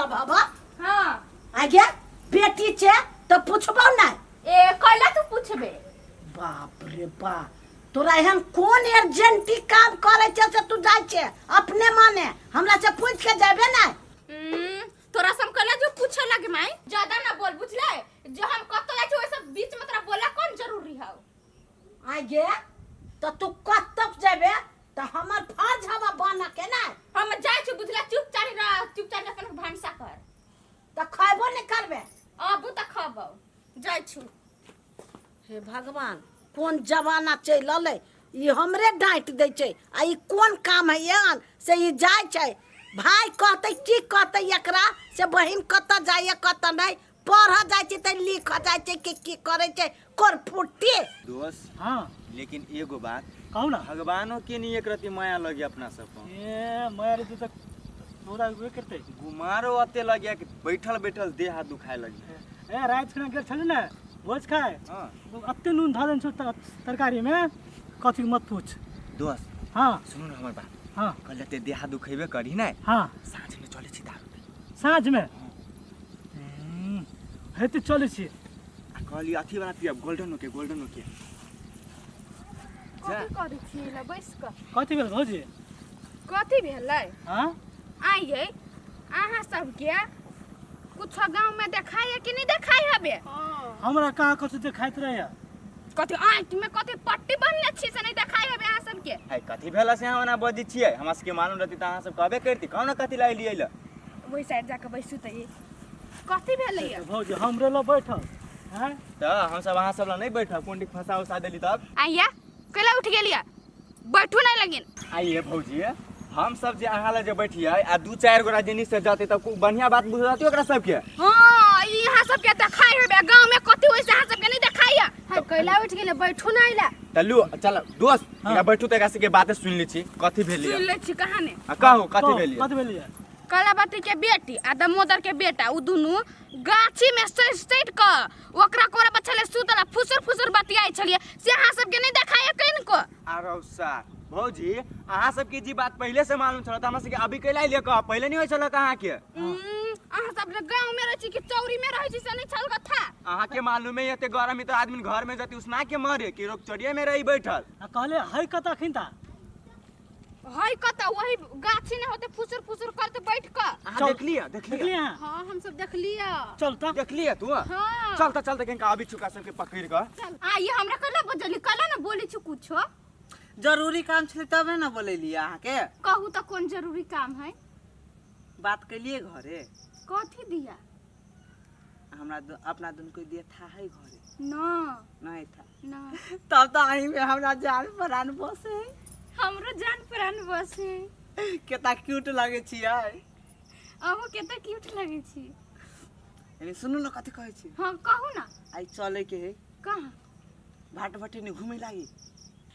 सब हबा। हाँ। आगे बेटी छे तऽ पुछबौ नहि। ए कैला तू पूछबे? बाप रे बाप, तोरा एहन कोन अर्जेंटी काम करे छे से तू जाइ छे अपने माने हमरा से पूछ के जाबे नहीं? तोरा से हम कहला जो पूछे लगे माई, ज्यादा ना बोल, बुझले? जो हम कतो जाइ छी ओइ सब बीच में तोरा बोला कोन जरूरी हौ? आगे तो तू कतक जेबे तो हमर फर्ज हवा बना के ना। हम जाइ छी, बुझला? चुपचाप रह, चुपचाप अपन भनसा कर। तो खैबो नहीं करबे? आबू त खबौ, जाइ छी। हे भगवान, कोन जमाना चलि अलै, ई हमरे डाँटि दै छै आ ई कोन काम है एहन से ई जाइ छै। भाय कहतै की कहतै एकरा से बहिन कतऽ जाइए कतऽ नहि, पढ़ऽ जाइ छै तऽ लिखऽ जाइ छै कि की करै छै करफुट्टी। दोस्त। हाँ। लेकिन एगो बात कहू ना। भगवानो के नहीं एक रति माया लगे अपना सब पर। ए माया रे तो तोरा उहे करते। गुमारो अते लगे कि बैठल बैठल देह हाथ दुखाए लगे। ए रात खुना गेल छली ने भोज खाए। हाँ। अते नून धऽ देने छौ तरकारी में, कथी मत पूछ। दोस्त। हाँ। सुनू ना हमर बात। हाँ। कल एते देह हाथ दुखेबे करी ने। हाँ। साँझ में चले छी दारू पी। साँझ में? हेतै चलै छी। आ कहली अथी वाला पियब, गोल्डन ओके, गोल्डन ओके। जा। कथी करै छी ल बैस कऽ? कथी भेल भौजी? कथी भेलै? हाँ? आइए अहाँ सबके कुछो गाँव में देखाइ है कि नहीं देखाइ हबे? हमरा कहाँ कथी देखाइत रहैया। कथी आँखि में कथी पट्टी बन्हने छी से नहीं देखाइ हबे अहाँ सबके? है कथी भेला से अहाँ ओना बजै छियै? हमरा सबके मालूम रहती तऽ अहाँ सब कहबे करती। कहू ने कथी लाइ लियै लए? ओहि साइड जाके बैसू तऽ ई कथी भेलै? भौजी हमरे लग बैठल हैं। तऽ हमसब अहाँ सब लग नहि बैठब, कुंडी फंसा उसा देली तब। आइया कैला उठ गेलियै? बैठू नहीं लगिन। आइए भौजी, हम सब जे अहाँ लग जे बैठियै आ दू चारि गोरा जे से जते तऽ खूब बढ़िया बात बुझलती ओकरा सबके। हाँ, ई अहाँ सबके देखाइ हेबे गाँव में कथी होइ से अहाँ सबके नहीं देखाइ है। हाय कैला उठ गेलै? बैठू नहीं ला। तऽ लू चल दोस्त। हाँ। एकरा बैठू तऽ एकरा सबके बाते सुनि लै छी कथी भेलै। सुनि लै छी कहानी। आ कहू कथी भेलै? कथी भेलै? कलावती के बेटी आ दामोदर के बेटा उ दुनू गाछी में सटि सटि कऽ ओकरा कोरा पर छलै सुतल आ फुसुर फुसुर बतियाइ छलियै से अहाँ सबके नहीं देखाइ कनिको? आरो सार भौजी, अहाँ सबके जी बात पहिले से मालूम छल तऽ हमरा सबके अभी कैला ले कह? पहिले नहीं होइ छल अहाँके? अहाँ सब गाँव में रहै छी कि चौरी में रहै छी से नहीं छल कथा। अहाँके मालूमे एते गरम तऽ आदमी घर में जति उसना के मरे कि रोक चोरिये में रही बैठल। आ कहले है कतऽ अखन ता? है कतऽ, वही गाछी ने होते फुसुर फुसुर करते बैठ कऽ। अहाँ चल। देखलियै? देखलियै? देखलियै अहाँ? हाँ, हम सब देखलियै। चल तऽ। देखलियै तू? हाँ। चल तऽ, चल तऽ, कनिका अभी छुका सबके पकड़ि कऽ। चल। आ ये हमरा कला बजली, कला ना बोली छु कुछो। जरूरी काम छलै तबे ने बोलेलियै अहाँके। कहू तऽ कोन जरूरी काम है? बात केलियै घरे? कथी दिया? हमरा अपना दुनू के दिया था है घरे? ना। नहीं था? ना। तब तो अहीं में हमरा जान प्राण बसे है। हमरो जान प्राण बसे। केता क्यूट लगे छियै। अहूँ केता क्यूट लगे छी। यानी सुनू ने कथी कहै छी। हाँ कहू ना। आइ चले के है। कहाँ? भाट भटेनी घूमे लागी।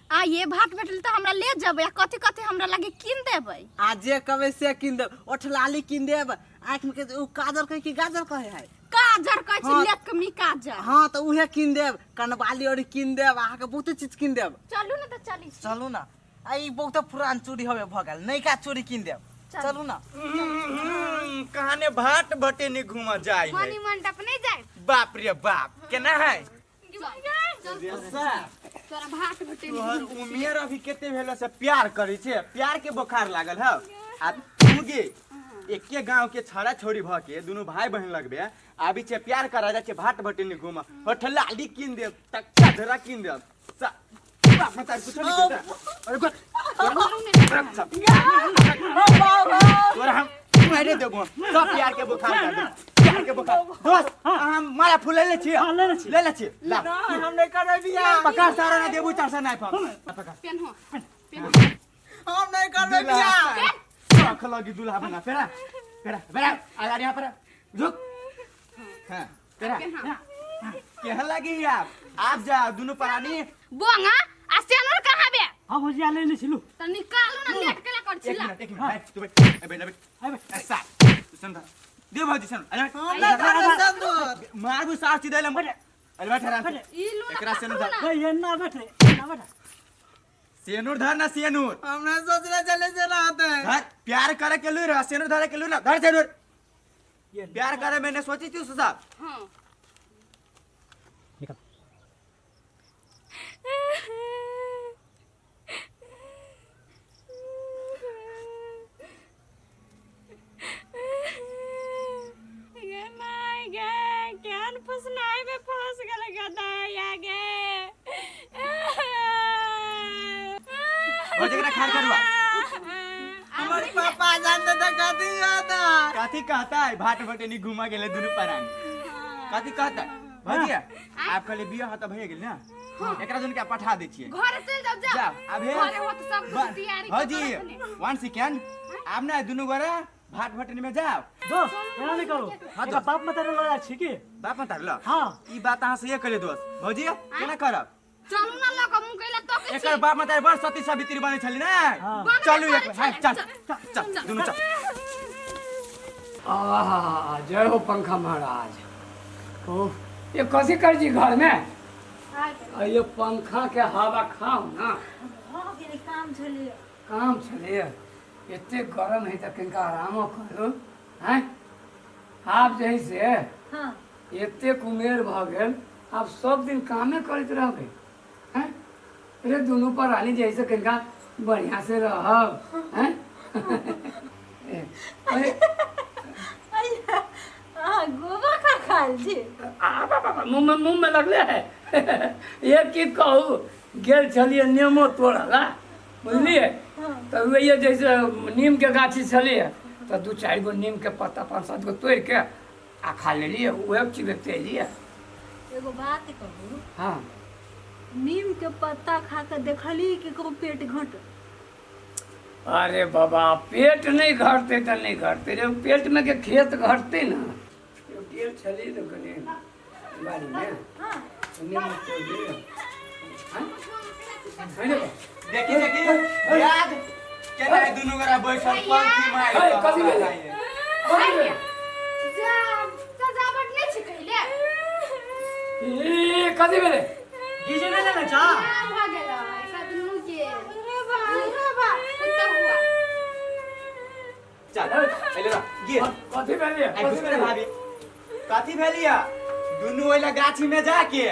आ ये भाट भेटल तऽ हमरा ले जेबै आ कथी कथी हमरा लागी कीन देबै? आ जे कहबै से कीन देब, ओठलाली कीन देब, आँखि में के उ काजर कहै कि गाजर कहै है? काजर कहै छै। हाँ। लेकमी काजर। हाँ तऽ उहे कीन देब, कनबाली और कीन देब, अहाँके बहुते चीज कीन देब। चलू ने तऽ चली छी। चलू ना, आ ई बहुते पुरान चूड़ी हवे भऽ गेल, नयका चूड़ी कीन देब। चलू ना। कहाने भाट भटेनी घूमऽ जाय है? मनी मंडप नहीं जाए? बाप रे बाप, केना है? तोरा भात भटे। तोहर उमेर अभी कते भेल से प्यार करै छै? प्यार के बोखार लागल है। आ तू गे एके गांव के छड़ा छोड़ी भ के दुनू भाई बहन लगबे आबी छै, प्यार करा जाइ छै, भाट भटेनी घूम, होठलाली कीन देब, तक्का धरा कीन देब। बाप मतारी कुछो नहीं देता। अरे गोट तोरा हम मारे देबो, सब प्यार के बोखार कर देब, प्यार के बोखार। दोस्त, हम माला फूल ले ले छी। हाँ, ले ले छी। ले ले छी, ला। नहीं, हम नहीं करबै बियाह। पकड़ सारा ना देबू चार सौ नहीं पाम, पकड़। पेन्हो पेन्हो। हम नहीं करबै बियाह। शौक लगी दूल्हा बना। पेरा पेरा पेरा, आ जा यहाँ पर झुक। हाँ पेरा। पेन्हा। केहन लगी आप? आप जा दुनू प्राणी। बोंगा आ सेनुर कहाँ बे? हाँ भौजी, आ ले ले छी लू। त निकालू ना, लेट के कर एक छिला। मिनट, एक मिनट, बैठ तू, बैठ। ए, बैठ बैठ। आइ बैठ। ऐसा सुन दे भौजी, सुन, अरे हम नहीं करबै सिंदूर। मारू साफ सीधे लम। अरे बैठ आराम से। ई लू ना। एकरा सेनुर धर। ए एन्ना बैठ रे, एन्ना बैठ। सेनुर धर ना, सेनुर। हम नहीं सोचले चले से ना आते। धर, प्यार करे के लू रहा, सेनुर धरे के लू ना, धर सेनुर। ये प्यार करे में ने सोची थी साहब। हाँ। निकल। गे my गे, केहन फुसनाइ में फंस गेल गदाया गे। हो जकरा खार करवा। हमर पापा जानते त कथी होता। कथी कहता है भाट भटेनी घुमा गेले दुनू परानी। कथी कहता है भैया? आप कहले बियाह होता भैया गेल ना, एकरा जन के पठा दै छियै। घरे चलि जाओ, जा। जा अब हे घरे होत सब कुछ तैयारी हाँ कऽ जी के रखने। वन सेकेंड, आप ना दुनू गोरा भाट भटनी में जाओ। दोस्त एना नहीं करू। हाँ, एकरा दोस्त। बाप मतारे लऽ जाइ छी की? बाप मत ल। हाँ। ई बात अहाँ से ये कहले दोस्त भौजी केना करब? चलू ना लऽ कऽ मुँह कैला तकै छी। एकर बाप मतारे बड़ सती सावित्री बनै छली ना। हाँ। बनबे चलू करै एक बेर, हाँ, छलै। चल चल चल दुनू चल। आहा, जय हो पंखा महाराज। ओ ये कथी कर जी घर में? आ ये पंखा के हवा खाओ ना। काम छलिए। काम छलिए, एते गरम है त किनका आरामो करू हैं। आब जे है से हाँ। एतेक उमेर भऽ गेल, आब सब दिन कामे करैत रहबै हैं। रे दुनू प्राणी जे है से किनका बढ़िया से रहब हैं। ए, अरे अहाँ गोबर खा खाल छी? आ बाबा मुँह में लगले है। ये की कहू, गेल छलियै नेमो तोड़ला बुझलियै, तऽ वही जैसे नीम के गाछी छलियै तऽ दू चारि गो नीम के पत्ता पाँच सात गो तोड़ि के आ खा लेलियै, उएह चिबैते एलियै। एगो बात कहू? हाँ। नीम के पत्ता खा के देखली केकरो पेट घट? अरे बाबा पेट नहीं घटते तऽ नहीं घटते रे, पेट में के खेत घटते ना। गेल छलियै ने कनि बाड़ी में। हाँ। नीम तोड़लियै। हाँ? है ने? देखी देखी याद केना है दुनू गोरा बैठल पंखी मारि है, कऽ कथी हवा भेलै? खाइए। कथी भेलै? जा सजावट नहि छै कहिले। ई कथी भेलै? डीजे नहीं लेना चा? बियाह भऽ गेलै एकरा दुनू के। अरे बा, अरे बा। पुतहु हुआ। चल अइले बा गे। कथी भेलै? आई कथी घुस भेलै? भाभी कथी भेलिया? दुनू ओइला गाछी में जाके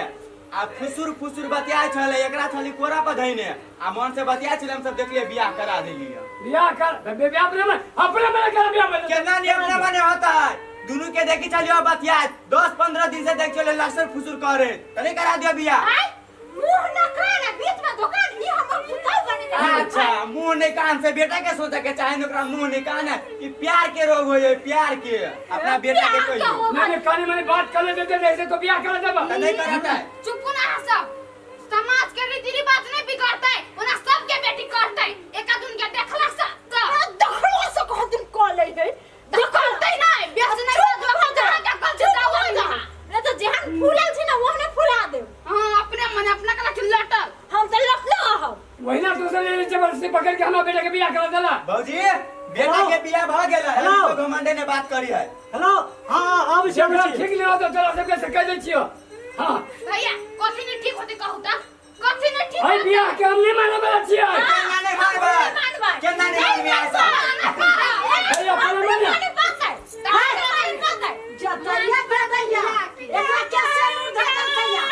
आ फुसुर फुसुर बतियाइ छलै, एकरा छली कोरा पर धैने आ मन से बतियाइ छलै, हम सब देखलियै बियाह करा देलियै। बियाह कर बे बियाह अपने में अपने में कर बियाह में। केना नहीं अपना मने होता है? दुनू के देखी चलियो बतियाइ 10-15 दिन से देख चले लसर फुसुर करे त नहीं करा दियो बियाह। आय मुंह न कान आ बीच में दुकान, ई हमर पुतहु बने। अच्छा मुंह नहीं कान से बेटा के सोचे के चाहे न, ओकरा मुंह नहीं कान है। ई प्यार के रोग होय, प्यार के अपना बेटा के कहियो। नहीं नहीं कनी मनी बात कर ले देते ऐसे तो बियाह कर देबा। त नहीं कराता है। चुप ना अहाँ सब, समाज के रीति रिवाज नहीं बिगड़तै, ओना सबके बेटी करतै एक आदमी के देखला से देखला से कहथिन कऽ लै है। तऽ करतै नहि बेस नहि जहाँ के कल छै जाओ जहाँ। नहीं तो जेहन फूलल छी ना ओहने फुला देब। हाँ अपने मने अपना के लखी लटल। हम तऽ लटले रहब। वही ना दूसरे ले जबरदस्ती पकड़ के हमारा बेटा के बियाह कर देला। भौजी बेटा के बियाह भ गेल है। हेलो। अभी तो घमंडे ने बात करी है। हेलो हाँ हाँ आबै छी आबै जकरा छी। ठीक नहीं होता तोरा सबके से कह दै छियो। हाँ। भैया कथी नहीं ठीक होतै कहू तऽ, कथी नहीं ठीक अरे होतै? बियाह के हम नहीं माने वाला छियै। केना नहीं मानबै? मानबै। केना नहीं मानबै ऐसा? भैया अपने अपने माने। मने बात है, अपने मने बात है। जतैया बेदैया एकरा के सेनूर धरल कैया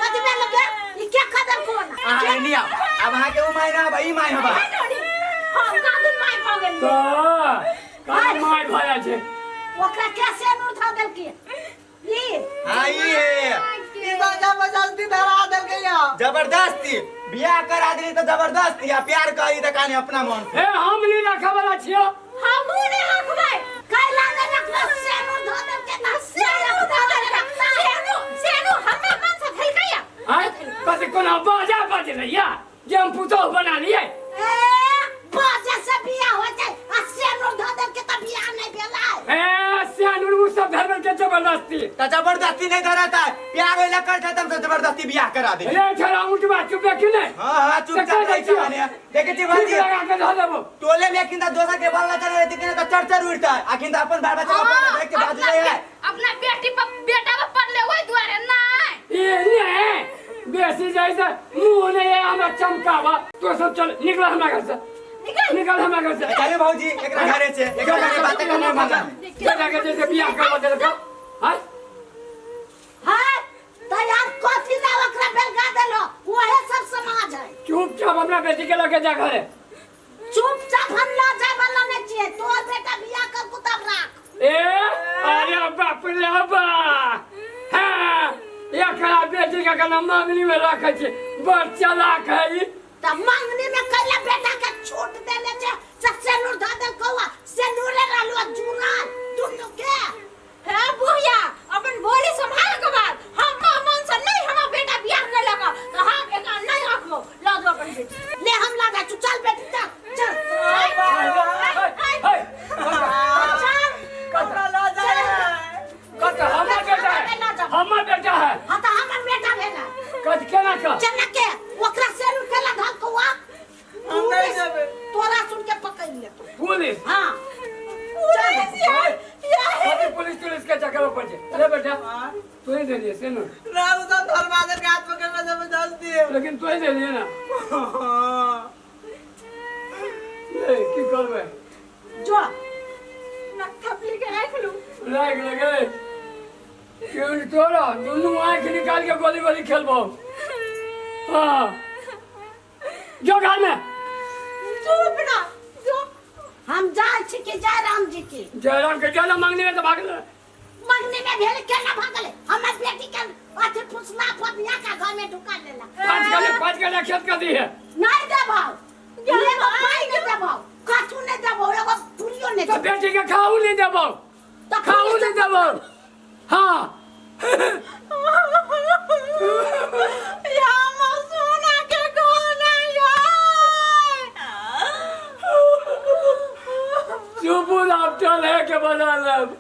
कथी भेल गे? ई के कदम कोना? अहाँ एनी आउ, आब अहाँके ओ my ना हबा, ई my हबा। हम कादुन माय भऽ गेलियै। तऽ कान माय भऽ जाइ छै। ओकरा के सेनूर धऽ देलकै ई? हाँ ई है। ई सब जबरदस्ती धरा देलकै या। जबरदस्ती बियाह करा देली तऽ जबरदस्ती आ प्यार करी तऽ काने अपना मन से। ए हम नहीं रखे वाला छियो। हमहूँ नहि रखबै। कैला नहि रखबै? सेनूर धऽ देलकै तऽ सेनू धऽ देलकै। सेनू, सेनू हमरा मन से धेलकै या। आय कथी कोना बाजा बजलैया जे हम पुतोह बना लियै? ए बाजे से बियाह होइ छै आ सेनूर धऽ देलकै तऽ बियाह नहि भेलै? ए सियानुर उ सब धरबे के जबरदस्ती। तऽ जबरदस्ती नहीं धराता है, प्यार होइला करता त हम सब जबरदस्ती बियाह करा देली। रे छोरा उठबा चुप कि नहीं? हाँ हाँ चुपचाप से कह दै रहै छै छियो। माने। देखै छी ठीक भौजी लगा के धऽ देबो। टोले में किंता दोसर के बाल बच्चा रहै किना तऽ चर चर उड़ता है, आ किंता अपन बाल बच्चा अपन देख के बाजू अपना जाइ है। अपना बेटी पर बेटा पर पड़ले ओहि दुआरे नहि। ई नहीं बेसी जाइ से मुंह नहीं है हमरा चमकावा। तो सब चल निकल हमरा घर से, निकल। निकल हमरा घर से। चलू भौजी एकरा घरे छै, एकरा घरे बात करना मना है। बेटा के जैसे बियाह करवा देलक हाय। है त यार कथी ला ओकरा बेलगा देलो, वहे सब समाज है। चुपचाप अपना बेटी के लगे जा घरे। चुपचाप हम ला जाय वाला नहीं छियै, तोर बेटा बियाह कर कुताब राख। ए अरे बाप रे बा, हाँ एकरा बेटी के कना मांगनी में रखे छी, बड़ चालाक है ई। त मांगनी में कैला बेटा के छूट देले छे से सेनूर ध देलकौ आ, सेनूरे रहलौ आ जुड़ल दुनू के। हे बुढ़िया अपन बोली संभाल के बात, हम मन से नहीं हमर बेटा बियाह केलक त हम एकरा नहीं रखबो, ल जो अपन बेटी। ले हम ला जाइ छी, चल बेटी चल चल चल। कत हमर बेटा है, हमर बेटा है। हां त हमर बेटा भेल है। कत केना कर चना के ओकरा सेनूर केला धलकौ आ, हम नहीं जेबै। तोरा सुन के पकड़ लेतो। पुलिस? हां पुलिस यार अरे पुलिस पुलिस के चक्कर में पड़ जाए। अरे बेटा तू ही दे लिए सेनूर। ना उ सब धर्मादर के हाथ पकड़ में जबरदस्ती है। लेकिन तू ही दे लिए ना। ए की करबे? जो ना थपली के राख लू। राख लगे क्यों तोरा दुनू आंख निकाल के गोली गोली खेलबो। हाँ जो घर में चुप ना जो। हम जाइ छी कि जय राम जी की। जय राम के जय मांगनी में तो भागल। मांगनी में भेल केना भागल? हमर बेटी के अथी फुसला फबिया का घर में ढुका लेला। पाँच कट्ठा खेत कर दी है। नहीं देबौ, एगो पाइ नहीं देबौ, कथू नहीं देबौ, एगो पूरियो नहीं तो देबौ। बेटी के खाऊ नहीं देबौ, तो खाऊ नहीं देबौ। हाँ या सोना के गहना यार। चुप चल है के बना लेब।